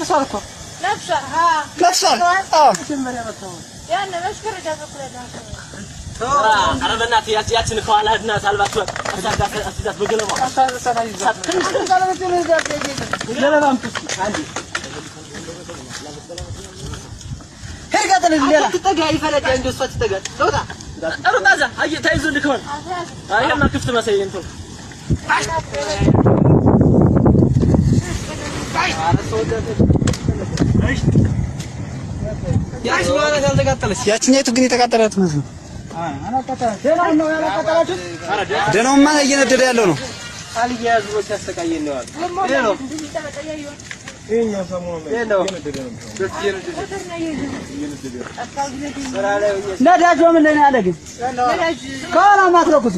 ለብሷል እኮ ለብሷል። አዎ። ኧረ በእናትህ ያችን ከኋላ እናት አልባት አስይዛት በገለባ። ሂድ ቀጥል። ሌላ ሩጣ እዛ አየህ ተይዞልህ ከሆነ ይሄማ ክፍት መሰለኝ እንትኑ። ያችኛይቱ ግን የተቃጠለ አትመስልም። ደህናውማ እየነደደ ያለው ነው። ነዳጇ ምን ላይ ነው ያለ ግን? ከኋላ ማትለኩት።